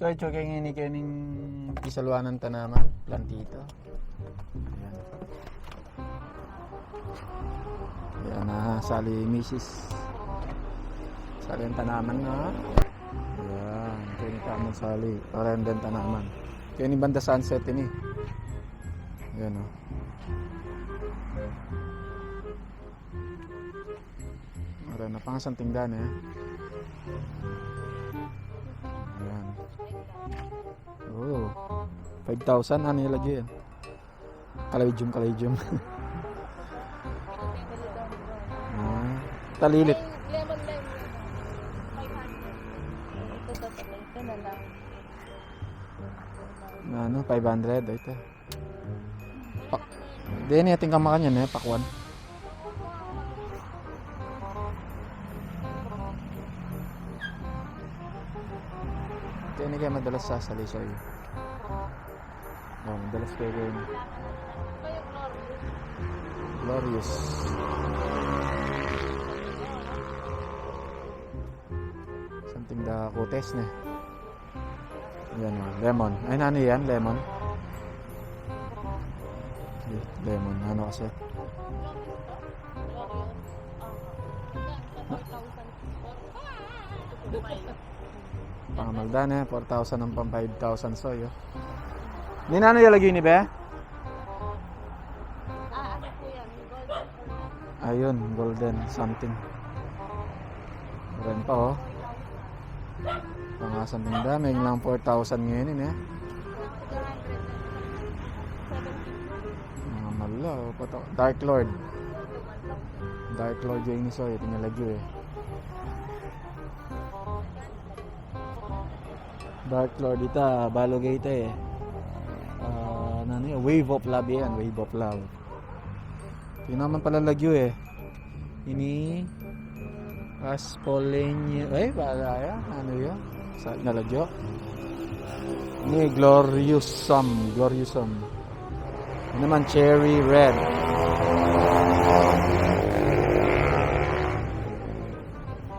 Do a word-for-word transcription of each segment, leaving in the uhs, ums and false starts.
So, itsu keng ini kening pisaluanan tanaman, plantita. Ayan. Ayan na, sali misis. Sali ing tanaman na. Ayan, keni tamu sali. Para ing tanaman. Keni banda sunset ini. Ayan, o. Ayan, napangasan tinda ne. Ayan. O. Five thousand, anu lagi yan? Caladium, caladium. Ah, talilit. Lemon lime yun. Five hundred. Ito, ito, ito. Ito na lang. Ano, five hundred, ito. Pak-, di, ini atin kamakan yan, eh, pakwan. Kaya ini kaya madalas sasali sa iyo. O, madalas kaya kaya ini. Glorious. Something da kutes ne. Ayan, o, lemon. Ay, nanu yan? Lemon? Lemon. Ano kasi? Pangamaldan, eh. Four thousand ang pang five thousand soy, o. Ini nanu ya lagi ini, be? Ah, ano po yan? Golden po yan. Ayun, golden something. Meron pa, o. Pangasan tinda, may lang four thousand ngayon, eh. Mga mala, o. Pato-, Dark Lord. Dark Lord yung iniso, eh. Ito niya lagi, eh. Dark Lord, ita, balu kaya ita, eh. Ah, ano yan? Wave of Love yan, Wave of Love. Ito naman pala lagyu, eh. Ini, Aspolenia, eh, wala yan. Ano yan? Sa, nalagyu. Ini, Gloriosum, Gloriosum. Ini naman, Cherry Red.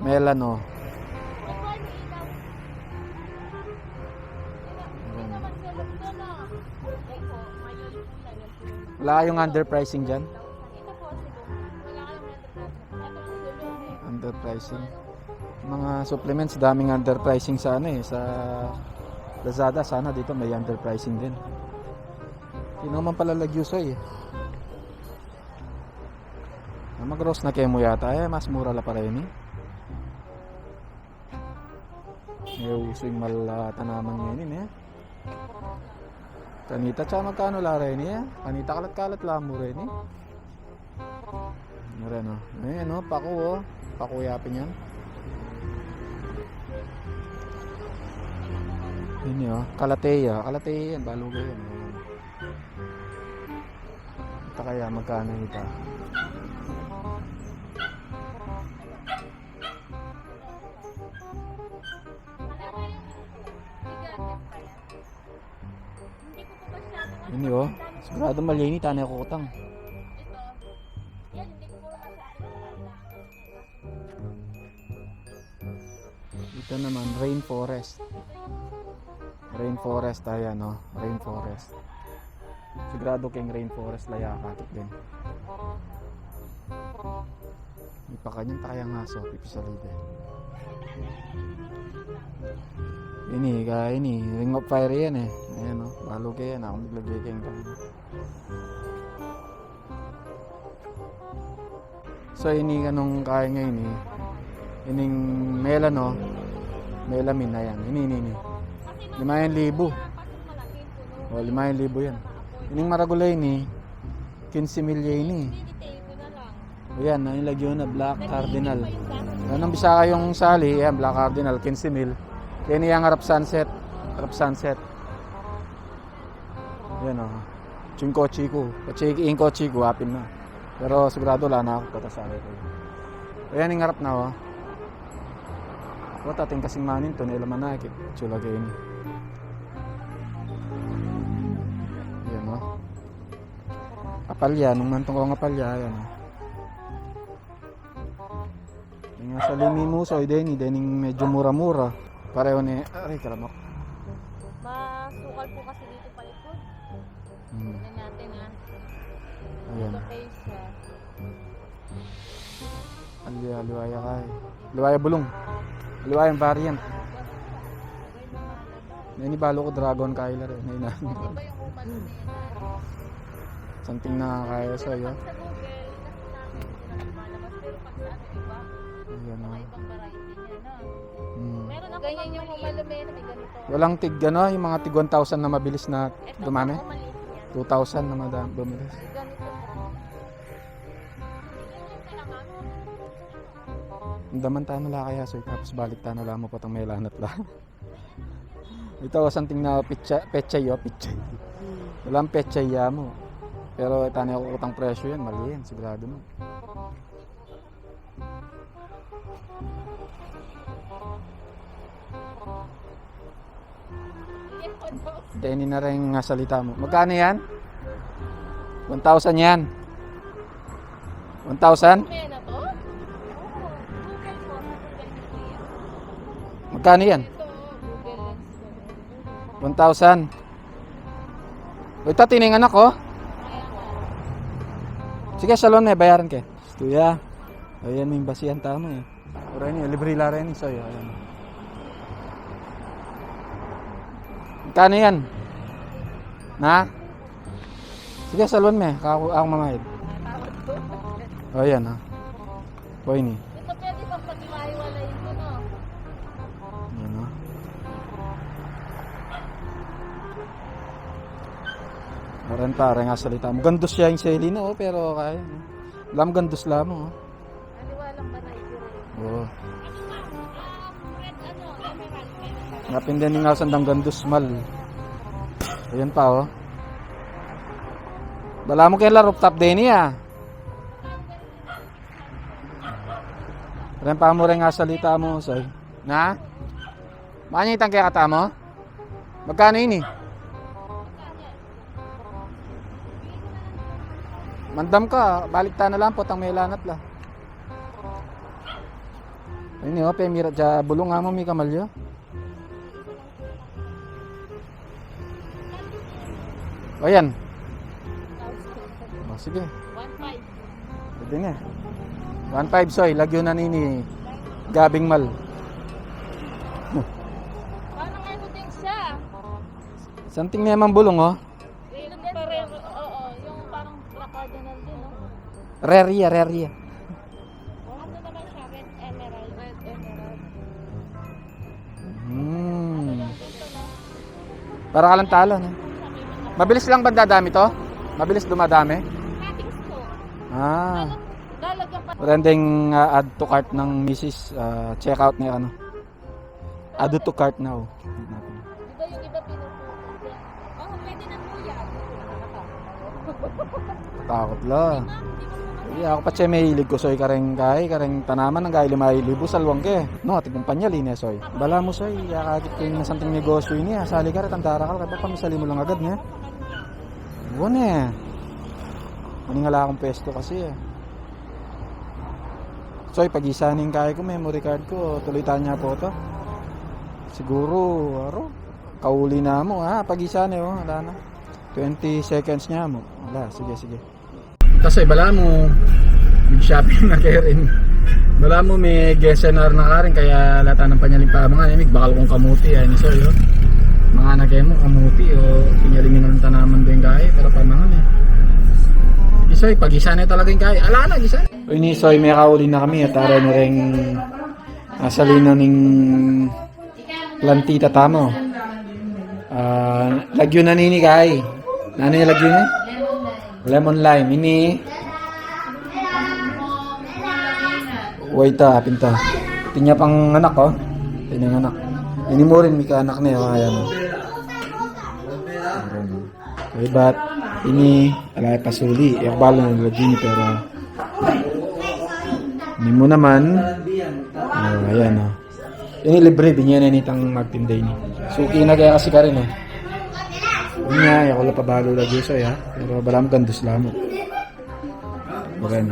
Melano. Ayan. Wala kayong underpricing dyan? Underpricing. Mga supplements, daming underpricing sa ano eh, sa Lazada. Sana dito may underpricing din. Sino man pala lagyu sa eh. Ah, mag-rose na kemu yata, eh, mas mura la para ini. May uso yung malatanaman ngayon, eh. Kanita, tsaka magkano la reni, eh? Kanita, kalat-kalat la mu reni. Ano rin, oh. Ayan, oh, paku, oh. Paku yapin yan. Yun, oh. Kalateya. Kalateya yan. Baluga yan. Ayan. Ito kaya, magkano ito? Ini, oh. Sigurado malinis, tane kutang. Ito naman, rainforest. Rainforest, ayan, oh. Rainforest. Sigurado keng rainforest la ya, katik din. Ipakanyan ta kaya nga so, pipisalide. Ini, ka, ini, Ring of Fire yan eh. Ayan, oh. Balu kaya na, kung naglagay keng ganyan. So, ini kanung kaya ngayon eh. Ining melano, melamin, ayan. Ini, ini, ini. Lima yan libu. O, lima yan libu yan. Ining maragul ini, kinse mil ya ini. Ayan, ang ilagyo na, Black Cardinal. Yan ang bisa kayong sali, yan, Black Cardinal, kinse mil. Yan yung harap sunset, harap sunset. Yan, o. Yung kotse ku. Kotse, yung kotse ku, apin na. Pero sigurado wala na ako, patasari ko. Ayan, yung harap na, o. Wata, atin kasing manin to, nila manakit. Tsula kayo ni. Yan, o. Apalya, nung mantong ko ng apalya, ayan, o. Yung nga sa limi muso, ay deni, dening medyo mura-mura. Pareho ni, aray, kalamok. Masukal po kasi dito palikod. Hmm. Tingnan natin, ah. Ayan. Ito kayo siya. Aliwa, aliwa ya kay. Aliwa ya bulung. Aliwa ya variant. Ini balo ko Dragon Kyler eh. Ini na. Iba yung umano na yun, ah. Something na kaya sa iyo. Pag sa Google, nakita namin, hindi na lumalabas. Pero pag sa ano, iba, ayan, oh, ibang variety niya, no? Hmm. Meron ako ganyan yung umalume na may ganito. Walang tig, ano, yung mga tig one thousand na mabilis na dumami? Ito, maliit yan. Two thousand na madam, bumili. May ganito po. Daman tayo na la kaya, so, tapos balik tayo na la mo potang may lanat la. Ito, something na petsa, petsa yo, petsa. Hmm. Walang petsa ya mo. Pero ito na yung kutang presyo yan, mali yan, sigurado mo. Denny na rin nga salita mo. Magkano yan? One thousand yan. One thousand? Kaya na to? Magkano yan? Ito, Google Lens ko. One thousand. Uy, tati na yung anak, oh. Sige, salon na, bayaran ke. Kuya. Ayan, may basihan tamo, eh. Ora ini, libre la rin, so, ayan. Magkano yan? Na? Sige, salon me. Ako, ako mamayad. O, yan, ha. O, ini. Ito pwede pang paghiwa-hiwalay ito, no? Yan, ha. Ora ini, pare, nga salita mo. Gandus ya ing selin, o, pero kaya, no? Lam gandus la mo, o. Aliwa lang ba na ito? Oo. Ano, ma'am? Um, red ano, emerald, emerald. Napinda ni nga sandang gandus, mal. Ayan pa, o. Bala mo kaya la rooftop din, eh, ah. Ren pa mo rin nga salita mo, say. Na? Manya itang kaya kata mo? Magkano ini? Mandam ka, balik ta na lang, potang may lanat la. Ini, o, pemira ja bulung amo, mi kamalyo. O, yan. O, sige. One five. Pwede na. One five, soy. Lagyu na nini. Gabing mal. Parang ano din siya? Something naman bulung, o. Yung parang, oo, yung parang Bracardinal din, no? Rare ya, rare ya. Ano naman siya? Red emerald. Red emerald. Hmm. Para ka lang talo, no? Mabilis lang ba dadami to? Mabilis dumadami? Cutting score. Ah. Lalagyan pa. Rendeng, ah, add to cart ng misis, ah, check out ni ano. Add to cart na, o. Di ba yung iba pinuputol yan? O, pwede na po yan. Takot la. Ma'am, di ba po kasi Iya, ako pa siya mahilig ko, soy, kareng kai, kareng tanaman, nang gaili mahilig ko, salwang ke. No, ating kumpanya, linya, soy. Bala mo, soy, iya, kagit ko yung santing negosyo ini, ah. Sali ka rin, tandara ka, kaya pa, misali mo lang agad, ne? Buwan, eh. Maningala akong pwesto kasi, eh. Soy, pag-isa ning kai ko, memory card ko, tuloy tanya po to. Siguro, aro, kauli na mo, ha? Pag-isa na, o, wala na. Twenty seconds niya mo. Wala, sige, sige. Kasi bala mo, mag-shopping na kayo rin. Bala mo, may G S N R na ka rin, kaya lata ng panyaling pa, mga imig, bakal kong kamuti, ay, ni Soy, o. Mga anak mo, kamuti, o, pinyaling ng tanaman din kaya, para pamangan, eh. Isoy, pag-isa na talaga yung kaya. Ala na, isa. Uy, ni Soy, may kauli na kami at tara na rin, ah, salina ning plantita tamo. Ah, lagyu na nini, kay. Nani lagyu na? Lemon lime. Ini. Wait, ah, pinta. Pinya pang anak, o. Pinya anak. Ini mo rin, mika anak niya, o. Ayan, o. Ayan, o. Kaybat, ini, ala, pasuli. Yak balo na lagi ni, pero ini mo naman. O, ayan, o. Ini libre, binye na ini tang magtinda ini. Suki na kaya kasi karin, eh. Ini nga, yak wala pa balo lagi sa, ya. Pero balam gandus lamo. Bagan.